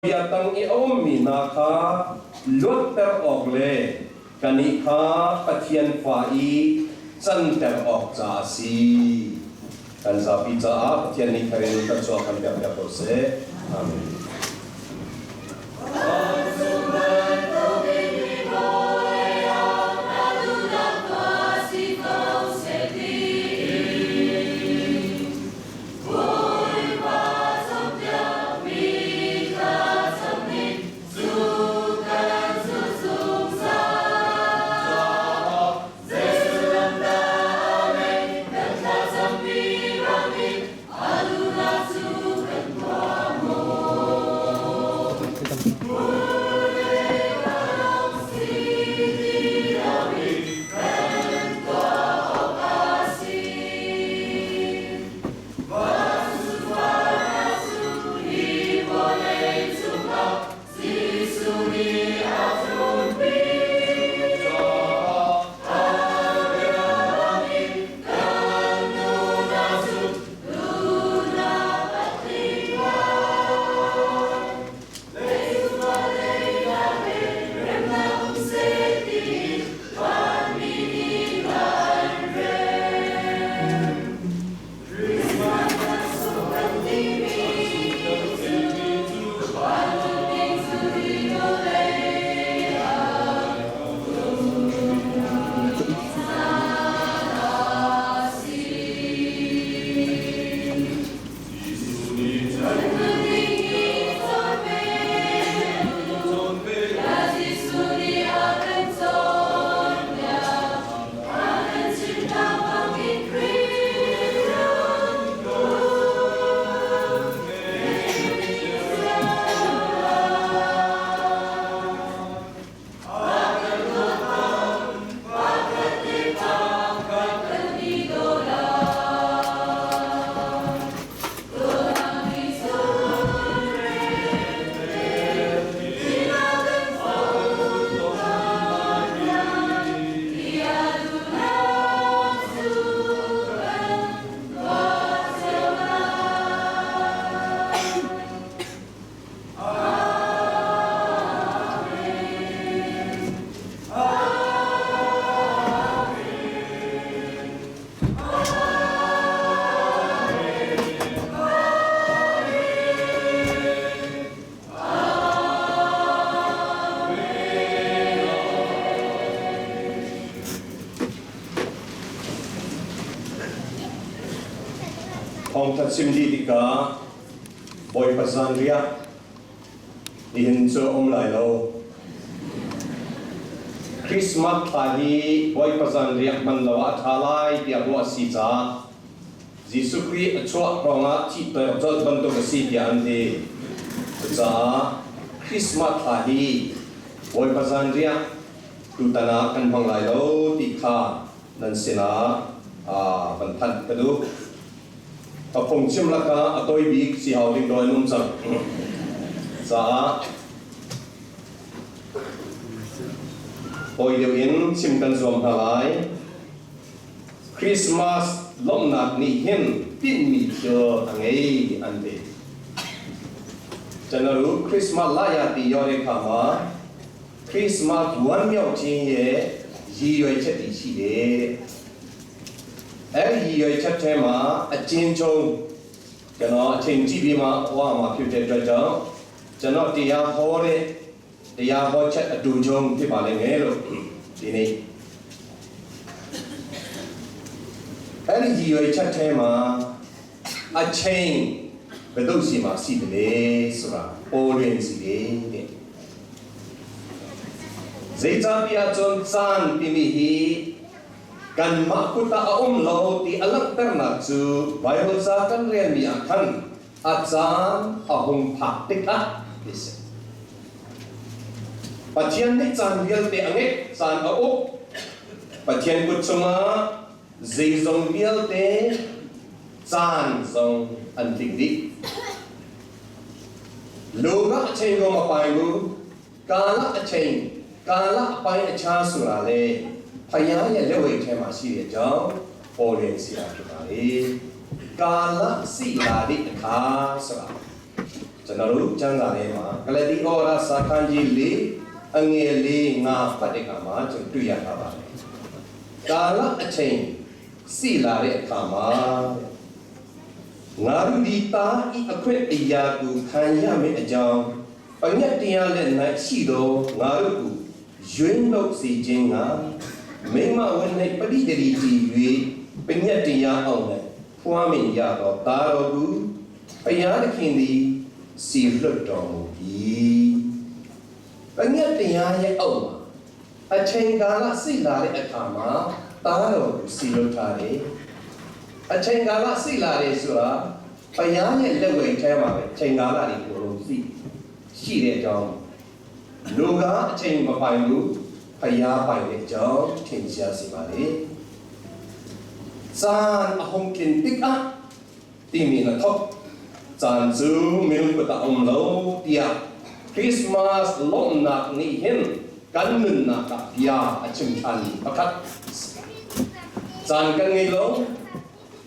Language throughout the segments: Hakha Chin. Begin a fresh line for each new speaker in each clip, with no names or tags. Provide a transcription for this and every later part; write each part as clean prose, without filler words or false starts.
Bia tang i a ummi hna kha luatter awk le kannih kha Pathian fa i canter awk caah a si. Kan zapi caah Pathian nih kharin thluachuah kan pekpiak ko seh. Amen. Thawngtha chim dih tikah Bawipa zanriah nihin cu a um lai lo. Christmas thla hi Bawipa zanriah hman lo ah a ṭha lai tiah ruah a si caah Jesuh Khrih a chuah hrawngah thihter colh bantuk a si tiah an ti. Cucaah Christmas thla hi Bawipa zanriah tutan ah kan hmang lai lo ti kha nan sinah van thanh ka duh. Ka phungchim lakah a toi bik si hau ding daw in um cang. Caah tawi deuh in chim kan zuam hna lai. Christmas lawmhnak nih hin tinhmi thil a ngei an ti. Chanaru Christmas laya ti yo re kha ma Christmas 玩妙经也 ရည်ရွယ်ချက်တည်ရှိတယ်။အဲဒီရည်ရွယ်ချက်ထဲမှာအကျဉ်းချုံးကျွန်တော်အချိန်ကြည့်ပြီးမှဟောမှာဖြစ်တဲ့အတွက်ကြောင့်ကျွန်တော်တရားဟောတဲ့တရားဟောချက်အတူချုံဖြစ်ပါလိမ့်မယ်လို့ဒီနေ့အဲ့ဒီရည်ရွယ်ချက်ထဲမှာအချိန်ဘယ်တော့စီမှာရှိတယ်လဲဆိုတာပေါ်လွင်စီတယ်တဲ့ Zeicahtiah cun caan timi hi kanmah kut ah a um lo ti a langhternak cu Baibal ca kan relmi ah khan a caan a hung phak tikah ti si. Pathian nih caan vialte a ngeih, caan a uk. Pathian kut chungah zeizong vialte caan zong an tling dih. Lu a chei rom a pai mu, kala a chei, kala a pai a cha sura le phaya ya lewei the ma si le chang pole si a ki ba e kala si la di kha sura. ကျွန်တော်တို့ကျမ်းစာထဲမှာဂလတိဩဝါဒစာခန်းကြီး၄အငယ်၄၅ဖတ်တဲ့အခါမှာကျွန်တော်တွေ့ရတာပါတယ်ကာလအချိန်စီလာတဲ့အခါမှာငါတို့ဒီသားဤအခွင့်အရာကိုခံရမယ့်အကြောင်းပညတ်တရားလက်၌ရှိသောငါတို့ကိုရွေးနှုတ်စေခြင်းကမိမဝင်း၌ပရိဒရီတည်၍ပညတ်တရားအောက်၌ဖွားမြင်ရသောသားတော်ကိုဘုရားသခင်သည်စီလွတ်တော်မူ၏ပညတ်တရားရဲ့အောက်မှာအချိန်ကာလစိတ်လာတဲ့အခါမှာသားတော်ကိုစီလွတ်ထားတယ်အချိန်ကာလစိတ်လာတယ်ဆိုတာဘုရားရဲ့လက်ဝဲထဲမှာပဲအချိန်ကာလတွေကိုလုံးသိရှိတဲ့အကြောင်းလူကအချိန်မပိုင်ဘူးဘုရားပိုင်တဲ့အကြောင်းထင်ရှားစေပါလေ zan a hong kin tik a timi na thok caan cu minung kut ah um lo tiah Christmas lawmhnak nih hin kan nunnak ah bia a chim ṭhan pakhat caan kan ngei lo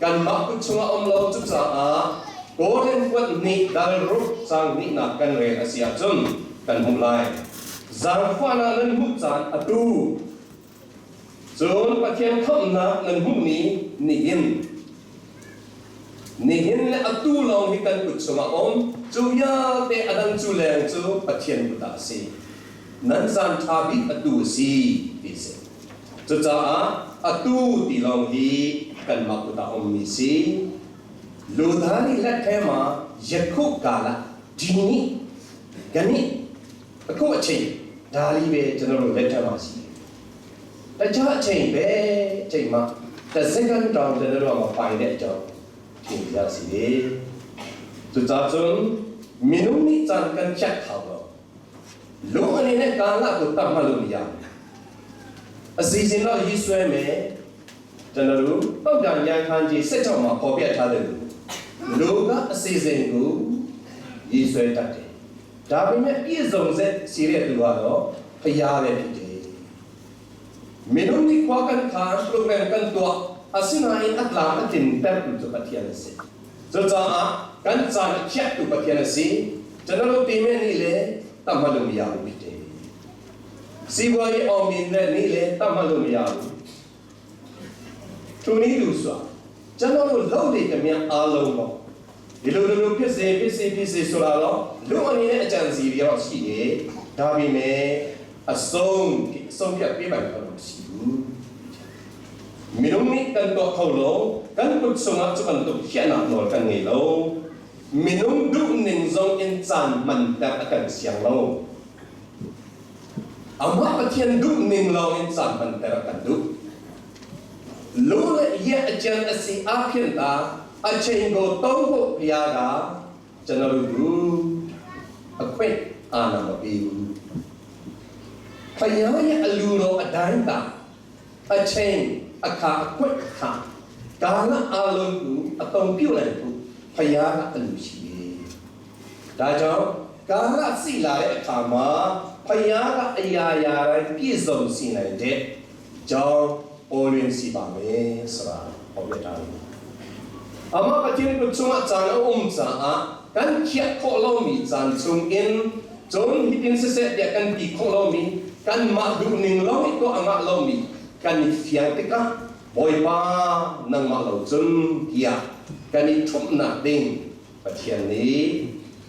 kanmah kut chungah um lo cucaah Korin kuat nih dal ruk cang hnihnak kan rel a si ahcun kan hmuh lai zaangfahnak nan hmuh caan atu Cun Pathian khamhnak nan hmuhmi nihin nihin le atu lawng hi kan kut chungah um cu vialte a dang cu leng cu Pathian kut ah a si nan caan ṭha bik atu a si ti a si cucaah atu ti lawng hi kanmah kut ah ummi si Luther nih letthema yakhu kala dini gani အခုအချိန်ဒါလေးပဲကျွန်တော်တို့လက်ထက်မှာရှိတယ်တခြားအချိန်ပဲအချိန်မှာတစ်စက္ကန့်တောင်ကျွန်တော်တို့ကမပိုင်တဲ့အကြောင်းထင်ကြစီတယ်သူကြွန်မီနုံနိချန်ကန်ချက်ခါတော့လူအနေနဲ့ကာလကိုတတ်မှတ်လို့မရဘူးအစီအစဉ်တော့ရေးဆွဲမယ်ကျွန်တော်တို့ပောက်တန်ရန်ခန်းကြီးစက်ကြောင်မှာပေါ်ပြထားတယ်လူကအစီအစဉ်ကိုရေးဆွဲတတ်တယ်ဒါပေမဲ့ပြည့်စုံစက်စီတဲ့သူကတော့ဖျားပဲဖြစ်တယ်မင်းတို့ခွာကန်ခါပရိုဂရမ်ကန်တော့အစနာအင်အတလာအတင်တက်သူပတိယန်စီဇောဇာကန်ဇာချက်သူပတိယန်စီကျွန်တော်တို့တင်မဲ့နေလေတတ်မှလို့မရဘူးဖြစ်တယ်စီဝါရေးအောင်မြင်တဲ့နေ့လေတတ်မှလို့မရဘူးသူနည်းလူဆိုတာကျွန်တော်တို့လုပ်နေကြမြအားလုံးပေါ့ဒီလိုလိုဖြစ်စေဖြစ်စေဖြစ်စေဆိုတာတော့လူအနေနဲ့အကြံစီတွေတော့ရှိတယ်ဒါပေမဲ့အဆုံးအဆုံးဖြတ်ပေးပိုင်တော့မရှိဘူးမင်းတို့ကန်တော့ခေါလို့ကန်ပုတ်ဆောင်အချကန်တော့ရှက်နာတော့ကန်ငေလို့မင်းတို့ဒုနင်းစုံအင်ချန်မန်တအကန်ဆီယံလို့အမပတိယန်ဒုနင်းလောင်ချန်မန်တကန်ဒုလူလည်းရဲ့အကြံအစီအဖြစ်တာအချိန်ကိုတုံးဖို့ဘုရားကကျွန်တော်တို့ကိုအခွင့်အာဏာမပေးဘူးဘုရားရဲ့အလူတော်အတိုင်းတာအချိန်အခါအခွင့်အခါကာလအလုံးကိုအတုံပြုတ်လိုက်ဖို့ဘုရားကအလူရှိတယ်ဒါကြောင့်ကာလစီလာတဲ့အခါမှာဘုရားကအရာရာတိုင်းပြည့်စုံစီနိုင်တဲ့ကြောင်းပေါ်လွင်စီပါမယ်ဆိုတာဟောပြထားတယ်အမပတိပုချုံအချန်အုံးစာကန်ချက်ခေါ်လုံးမီချန်ချုံအင်ဂျုံဟိတင်ဆက်ဆက်ရကန်တီခေါ်လုံးမီကန်မဒုနင်းလုံးတော့အငါလုံးမီကန်ဖျန်တကဘွိပါနန်မလောဇွန်ကီယာကန်ထုံနာဒင်းပတိယနီ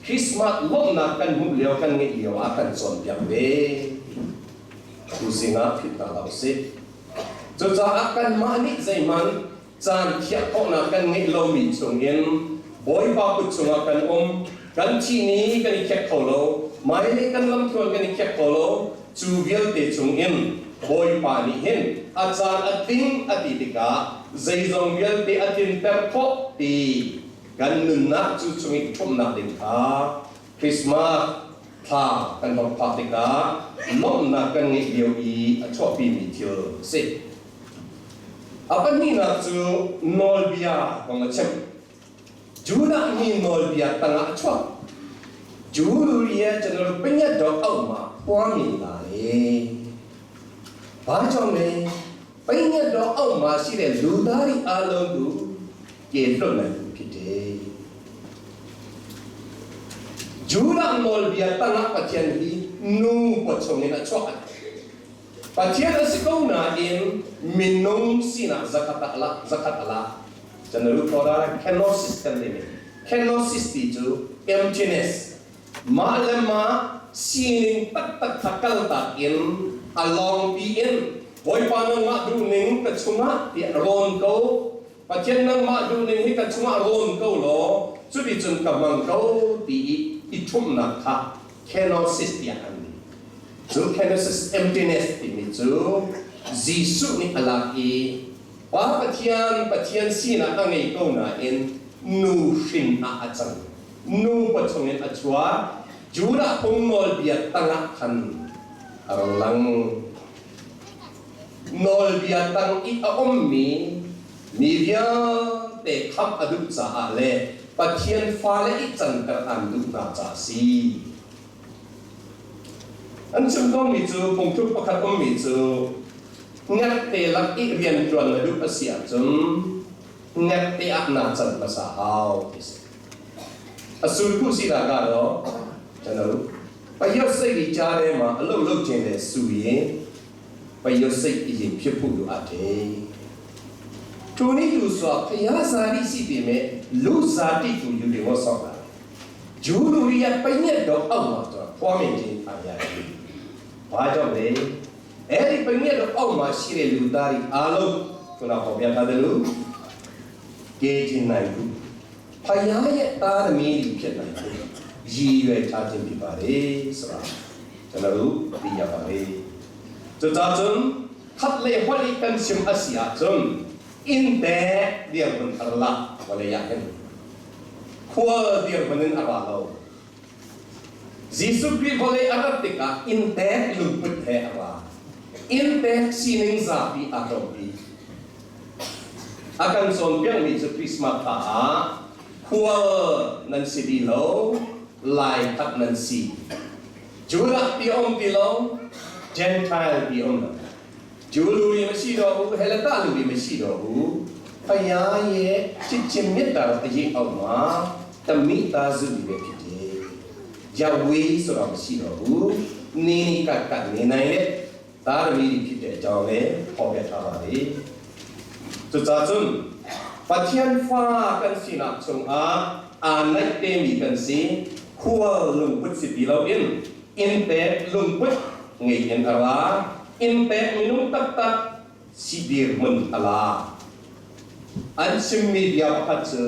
ခရစ်မတ်လုံးနာကန်မှုလျောကန်ငေလျောအကန်ဇွန်ပြပဲသူစင်ငါဖြစ်တာလို့စေ 就在阿กันมานี่ใจมันจานเขียข้อนากันเงลมีชงเงินบอยปาปุชงกันอมกันที่นี้กันเขียขอโลไม่เลยกันลำทวนกันเขียขอโลจูเวียลเตชงเงินบอยปานี่เห็นอาจารย์อติงอติติกาใจจงเวียลเตอตินเตพอตีกันนึงนักจูชงอีกชมนักเด็กขาคริสต์มาสทากันบอกปาติกาล้มนักกันเงเดียวอีอชอบปีมีเที่ยวสิ အပနိနာကျူနောလ်ဘီယာကောင်အချက်ဂျူနာမီနောလ်ဘီယာတငါအချော့ဂျူလူရဲ့ကျွန်တော်တို့ပညတ်တော်အောက်မှာပွားမြင်လာတယ်။ဘာကြောင့်လဲပညတ်တော်အောက်မှာရှိတဲ့လူသားတွေအားလုံးကိုကျေလွတ်နိုင်သူဖြစ်တယ်။ဂျ Judah nawlbia tangah Pathian hi nu pawchung in a chuah. Pathian a si ko nain minung sinak zakhat ah la zakhat a la. Canalu Torah kenosis kan timi. Kenosis ti cu emptiness. Mah le mah sining taktak kha kaltak in a lawngpi in Bawipa nangmah duhning ka chungah tiah rawn ko. Pathian nangmah duhning hi ka chungah rawn ko law cuticun ka hmang ko ti i i ṭhumhnak kha kenosis tiah an ti. Cu kenosis emptiness timi cu Jesuh nih a lak i Pa Pathian Pathian sinak a ngei ko nain nu hrin ah a cang. Nu pawchung in a chuak. Judah phung nawlbia tangah khan a rung lang. Nawlbia tang i a ummi mi vialte khamh a duh caah le Pathian fale i canter an duh hna caah a si. An chim tawnmi cu phungthluk pakhat ummi cu ngakte lak i rianṭuan na duh a si ahcun ngakte ah naa can hmasa hau ti si. A sulphu si dah ka lo channel ပယစိတ်ကြားထဲမှာအလုတ်လုတ်ခြင်းနဲ့ဆူရင်ပယစိတ်အရင်ဖြစ်ဖို့လိုအပ်တယ်။ထိုနည်းတူစွာဖျားဇာတိရှိပေမဲ့လူဇာတိကိုယူတယ်ဝဆောက်တာ။ဂျူးလူရိယပိညက်တော်အောက်မှာဆိုဖွားမြင်ခြင်းခံရတယ်။ဘာကြောင့်လဲ။အဲဒီပိညက်တော်အောက်မှာရှိတဲ့လူသားတွေအားလုံးခုနဟောပြထားတယ်လို့ကဲခြင်းနိုင်ဘူး။ဖျားရဲ့သားသမီးတွေဖြစ်နိုင်တယ်။ရည်ရွယ်ထားခြင်းဖြစ်ပါတယ်ဆိုတာကျွန်တော်တို့သိရပါတယ်။Cucacun khat le holi kan sim a si ahcun innte dirhmun a ra vawlei ah hin khual dirhmun in a ra lo. Jesuh Khrih vawlei a rat tikah inntek lungput he a ra. Inntek sining zapi aa ṭawmpi. A kan cawnpiakmi cu Christmas thla ah khual nan si ti lo, lai khat nan si. Judah ti um ti lo, Gentile ti um lo. Jew lu ri ma si do u, Helata lu ri ma si do u, Paya ye chitchim mitar taji au ma, tami ta zu bi be phite. Yahweh sura ma si do u, ni ni kat kat ni nai le, tar mi ri phite chong le, pho be tha ba li. Cucacun, Pathian fa kan sinak chungah aa naih temi kan si, khual lungput si ti loin inntek lungput ngei in a ra, inntek minung taktak si dirhmun a la. An chimmi bia pakhat cu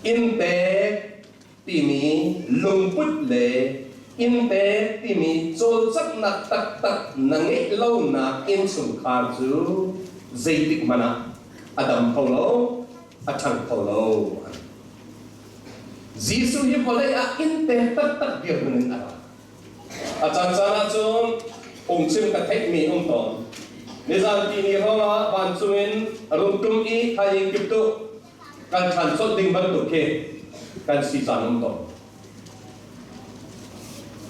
inntek timi lungput le inntek timi cawlcanghnak taktak na ngeih lonak innchungkhar cu zeitik hmanh ah a dam kho lo, a ṭhang kho lo. Jesuh hi vawlei ah inntek taktak dirhmun in a ra. A caancaan ahcun phungchim ka theihmi um tawn. Nizan ti ni hrawngah vancung in a rung ṭum i thaizing kiptuh kan ṭhan colh ding bantuk khi kan si caan um tawn.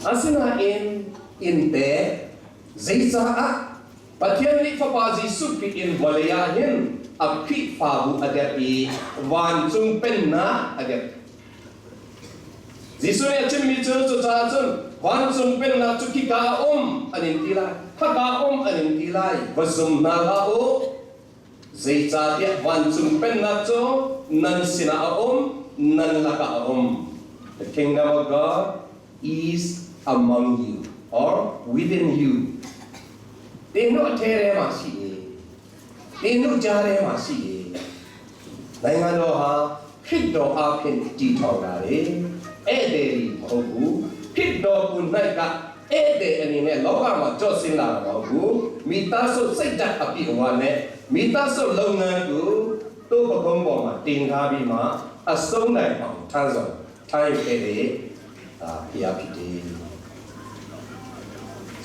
Asinain inntek zeicaah Pathian nih Fapa Jesuh Khrih in vawlei ah hin a Khrihfabu a derh i vancung pennak a derh. Jesuh nih a chimmi cu cucaah cun vancung pennak cu khika a um an in ti lai, khaka a um an in ti lai, va zum hna hlah u. Zeicahtiah vancung pennak cu nan sinah a um, nan lakah a um. The kingdom of God is among you or within you. Tenu a ṭhere ma si i, tenu jare ma si i, nai nga do ha khit do a phin ti thong na re, e de ri ho bu, khit do kun nai ka e de ani ne lo ka ma cho sin la ma bu, mi ta so sai dat api wa ne, mi ta so lo ngan ku, tu pa kong bo ma tin tha bi ma, a so nai pang than zo, than yu ke de, phia phiti.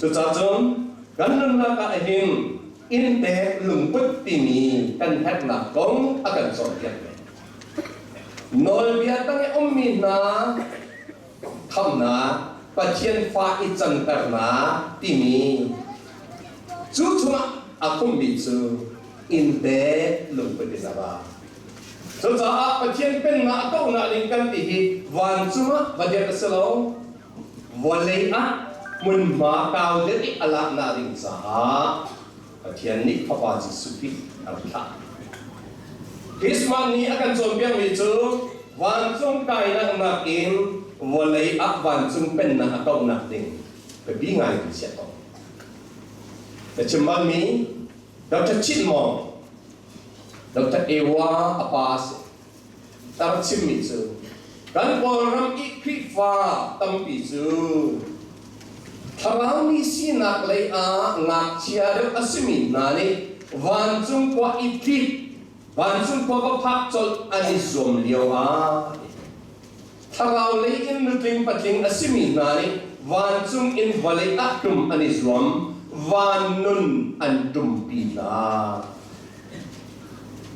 Cucacun kan nunnak ah hin inntek lungput timi kan herhnak kong a kan cawnpiak ve. Nawlbia tang i ummi hna khamnak, Pathian fa i canternak timi cu chungah a khummi cu inntek lungput in a ra. Cucaah Pathian pennak a kauhnak ding kan ti hi vancung ah va dirh a si lo. Vawlei ah hmunhma kau deuh i a laknak ding caah Pathian nih Fapa Jesuh Khrih a rak thlah. Christmas ni a kan cawnpiakmi cu vancung kainak nakin vawlei ah vancung pennak a kauhnak ding biapi ngai in chiah ko. Na chim balmi Dr. Chin Mong, Dr. Ewa a pa a si. Tar chimmi cu kan Kawlram i Khrihfa tampi cu thlaraumi sinak lei ah ngakchia deuh a simi hna nih vancung khua i tlik vancung khua va phak colh an i zuam lio ah thlarau lei in nutling patling a simi hna nih vancung in vawlei ah tum an i zuam van nun an tumpi hna.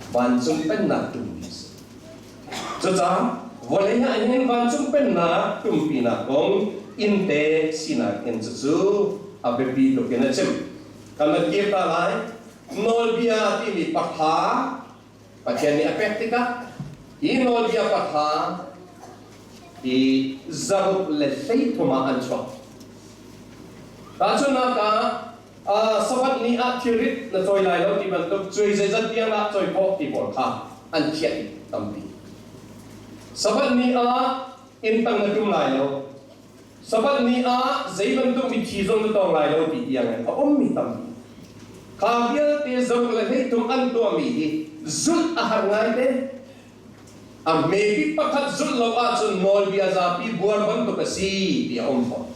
Vancung pennak tumpi a si. Cucaah vawlei ah hin vancung pennak tumpinak kong innte sinak in cucu a biapi tuk in a chim. Kan van kir ta lai. Nawlbia timi pakha Pathian nih a pek tikah hi nawlbia pakha hi 113 ah an chuak. Tahchunhnak ah Sabbath ni ah thilrit na cawi lai lo ti bantuk cuai zeizat tiang ah cawi khawh ti pawl kha an thiah tampi. Sabbath ni ah inntang na tum lai lo. Sabbath ni ah zei bantuk mithi zong na tawng lai lo ti tiang in a ummi tampi. Kha vialte 113 an tuahmi hi zulh a har ngai te. A hme bik pakhat zulh lo ahcun nawlbia zapi buar bantuk a si ti a um fawn.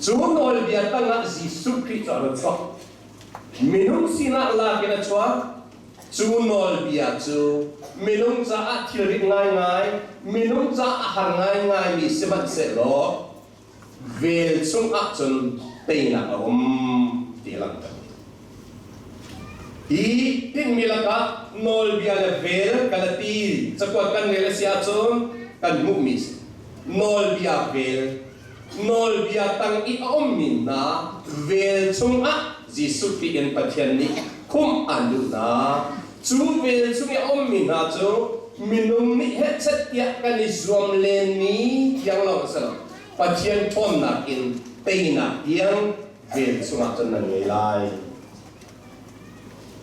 Cu nawlbia tangah Jesuh Khrih cu a run chuak. Minung sinah lak in a chuak. Cu nawlbia cu minung caah thilrit ngaingai, minung caah a har ngaingaimi sihmanhsehlaw vel chungah cun teinak a um ti a langhter. Hi tinhmi lakah nawlbia le vel Galati cakuat kan rel a si ahcun kan hmuhmi si. Nawlbia vel nawlbia tang i a ummi hna vel chungah Jesuh Khrih in Pathian nih khumh aan duh hna. Cu vel chung i a ummi hna cu minung nih hehchet tiah kan i zuam lenmi tiang lawng a si lo. Pathian ṭhawnnak in teinak tiang vel chungah cun nan ngei lai.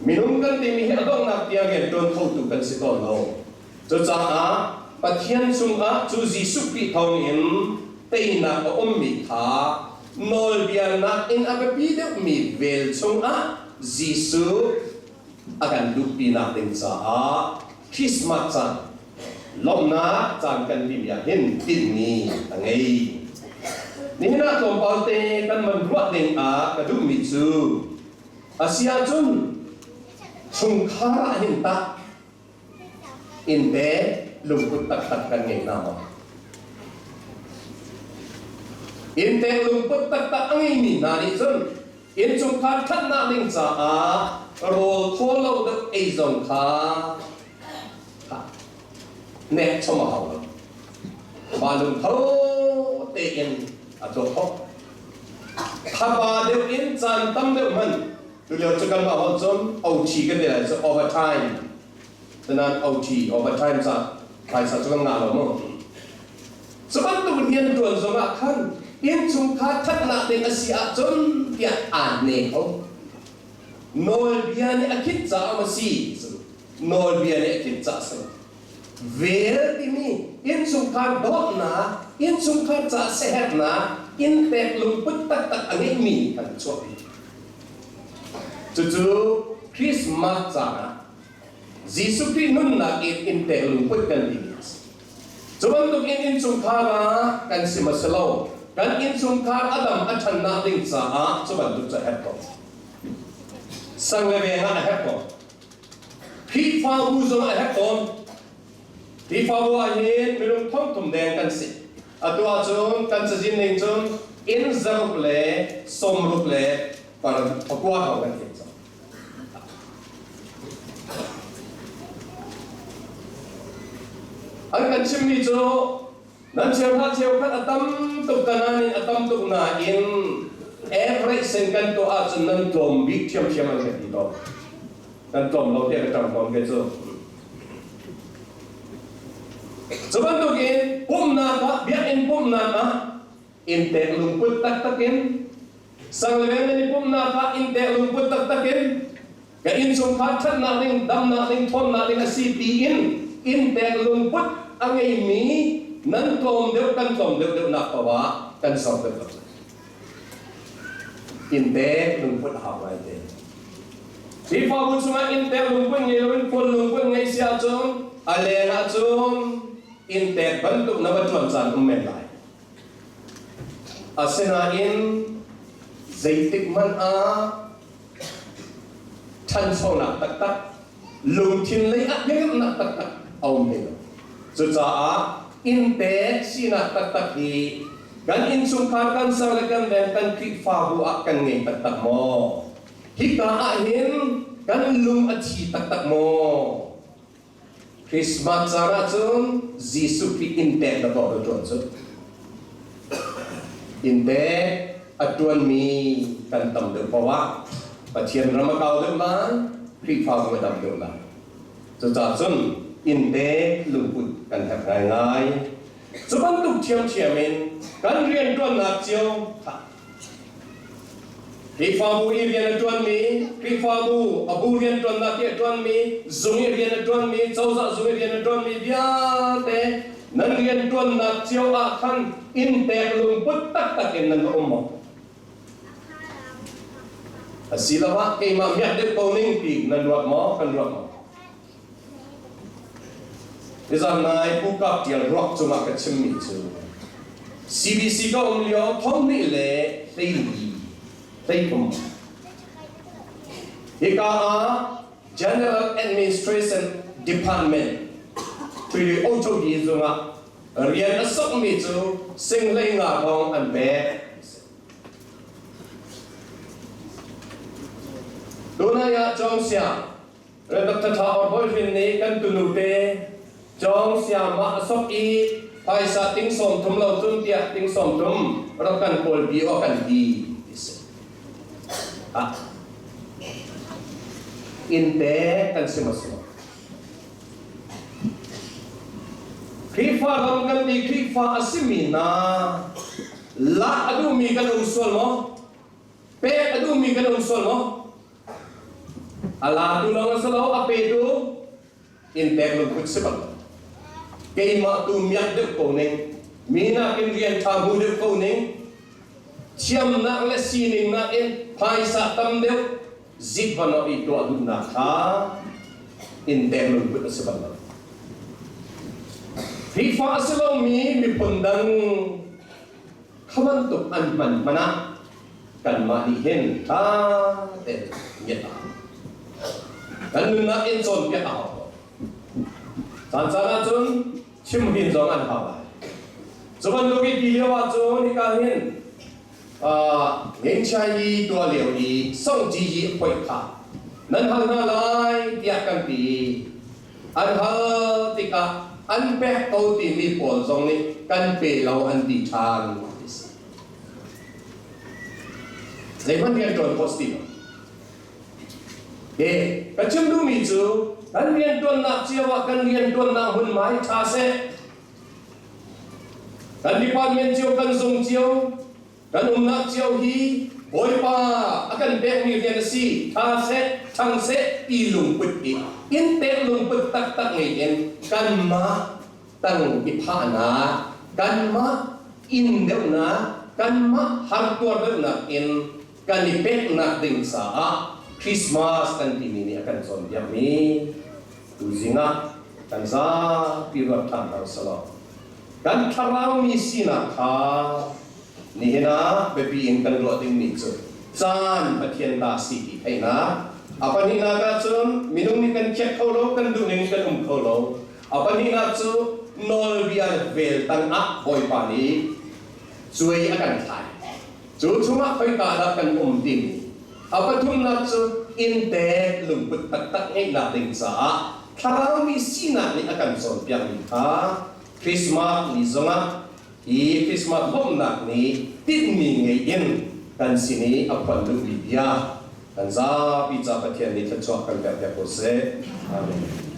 Minung kan timi hi a donghnak tiang rian ṭuan khotu kan si tawn lo. Cucaah Pathian chungah cu Jesuh Khrih thawngin teinak a ummi kha nawlbia nakin a biapi deuhmi vel chungah Jesuh a kan luhpinak ding caah Christmas caan lawmhnak caan kan timi ah hin tinhmi a ngei. Nihin ah tlawmpal te kan man ruah ding ah ka duhmi cu a si ahcun chungkhar ah hin tah Innte lungput taktak kan ngei hna maw? Innte lungput taktak a ngeimi hna nih cun innchungkhar ṭhatnak ding caah rawl thaw lo deuh ei zong kha nek chom a hau lo. Mah lungtho tein a tuah khawh. Thaba deuh in caan tam deuh hman Tulio cu kanmah holh cun OT kan ti lai cu overtime. Tanan OT overtime ca phaisa cu kan ngah lo mu. Cu bantuk rian ṭuan zong ah khan innchungkhar ṭhatnak ding a si ahcun tiah aa hne kho. Nawlbia nih a khit caah a si. Nawlbia nih a khit caah si. Vel timi innchungkhar dawtnak, innchungkhar ca siaherhnak, inn pek lungput taktak a ngeihmi kan chuahpi. Cucu Christmas caah Jesuh Khrih nunnak in inn pek lungput kan timi a si. Cu bantuk in innchungkhar ah kan sim a si lo. Kan innchungkhar a dam a ṭhannak ding caah cu bantuk cu a herh ko. Sang le veng ah a herh ko. Khrihfabu zong a herh tawn. Khrihfabu ah hin minung 30 deng kan si. Atu ahcun kan cazin ning cun inn 169 hrawng kan thiam cang. An kan chimmi cu nan cheuhra cheukhat a tam tuk ka nain a tam tuk nain average sen kan tuah ahcun nan tlawm bik ṭhiamṭhiam an kan ti tawn. Kan tlawm lo tiah ka ṭang tawn ke cu. Cu bantukin pumhnak ah, biakinn pumhnak ah inntek lungput taktak in sang le veng nan i pumhnak ah inntek lungput taktak in ka innchungkhar ṭhatnak ding, damnak ding, ṭhawnnak ding a si tiin inntek lungput a ngeimi nan tlawm deuh kan tlawm deuh deuhnak paoh ah kan sor deuh deuh. Inntek lungput a hau ngai te. Khrihfabu chungah inntek lungput ngei loin puan lungput ngei si ahcun a leng ahcun inntek bantuk na va ṭuan caan um men lai. Asinain zeitik hmanh ah ṭhanchonak taktak, lungthin lei ah biakamnak taktak a um hlei lo. Cucaah inntek sinak taktak hi kan innchungkhar, kan sang le kan veng, kan Khrihfabu ah kan ngei taktak maw? Hika ah hin kan lung a thi taktak maw? Christmas caan ahcun Jesuh Khrih inntek na tuah ṭuan cu. Inntek a ṭuanmi kan tam deuh paoh ah Pathian ram a kau deuh lai, Khrihfabu a dam deuh lai. Cucaah cun inntek lungput kan herh ngaingai. Cu bantuk ṭhiamṭhiam in kan rianṭuannak cio Khrihfabu i rian a ṭuanmi, Khrihfabu a bu rianṭuannak i a ṭuanmi, zung i rian a ṭuanmi, cozah zung i rian a ṭuanmi vialte nan rianṭuannak cio ah khan inntek lungput taktak in nan va um maw? Asiloah keimah miak deuh ko ning ti nan ruat maw? Kan ruat maw? Nizan nai Pu Kap Tial ruak cungah ka chimmi cu CBC ka um lio 2014 13 hika ah General Administration Department Tui OHOD zungah rian a sokmi cu sing 15 hrawng an pek. Tunai ah Cawngsia Dr. Tha Or Hawihrin nih kan tunu te Cawng Siama a sok i phaisa ting 30 lo cun tiah ting 30 rak kan kawlpi aw kan ti ti si. Ah. Inn te kan si ma si ma. Khrihfa ram kan ti Khrihfa a simi hna lak a duhmi kan um sual maw? Pek a duhmi kan um sual maw? A latu lawng a si lo, a petu in pek lungput si bal. Keimah tu miak deuh ko ning, mi nakin rian ṭha hmu deuh ko ning, thiamnak le sining nakin phaisa tam deuh zik van i tuah duhnak kha in pek lungput a si bal lo. Khrihfa a si lomi miphun dang kha bantuk an hman hmanh ah kanmah nih hin ṭha tein ngiat a hau. Kan nunnak in cawnpiak a hau ko. Caan caan ahcun chimhrin zong an hau lai. Cu bantuk i ti lio ahcun hika hin Ngengchai i tuah lio i Songji i phoih kha nan hal hna lai tiah kan ti. An hal tikah an pek ko timi pawl zong nih kan pe lo an ti ṭhan ti si. Zeihmanh rianṭuan khawh si ti lo. Ke ka chim duhmi cu kan rianṭuannak cio ah kan rianṭuannak hmunhma hi ṭha seh. Kan department cio, kan zung cio, kan umnak cio hi Bawipa a kan pekmi rian a si. Ṭha seh, ṭhang seh ti lungput hi in pek lungput taktak ngei in kanmah tang i phahnak, kanmah inn deuhnak, kanmah hartuar deuhnak in kan i peknak ding caah Christmas kan timi nih a kan cawnpiakmi tuzing ah kan zapi ruat ṭhan hna usalaw kan thlarau mi sinak kha nihin ah biapi in kan ruah dingmi cu caan Pathian ta si ti theihnak a pahnihnak ahcun minung nih kan khiak kho lo kan duh ning kan um kho lo. A pahnihnak cu nawlbia vel tangah Bawipa nih cuai a kan thlai. Cu chungah khoika dah kan um timi. A pathumnak cu inntek lungput taktak ngeihnak ding caah thlarau mi sinak nih a kan cawnpiakmi kha Christmas ni zongah hi Christmas lawmhnak nih tinhmi ngei in kan sin i a phuan duhmi bia kan zapi ca Pathian nih thluachuah kan pek piak ko seh. Amen.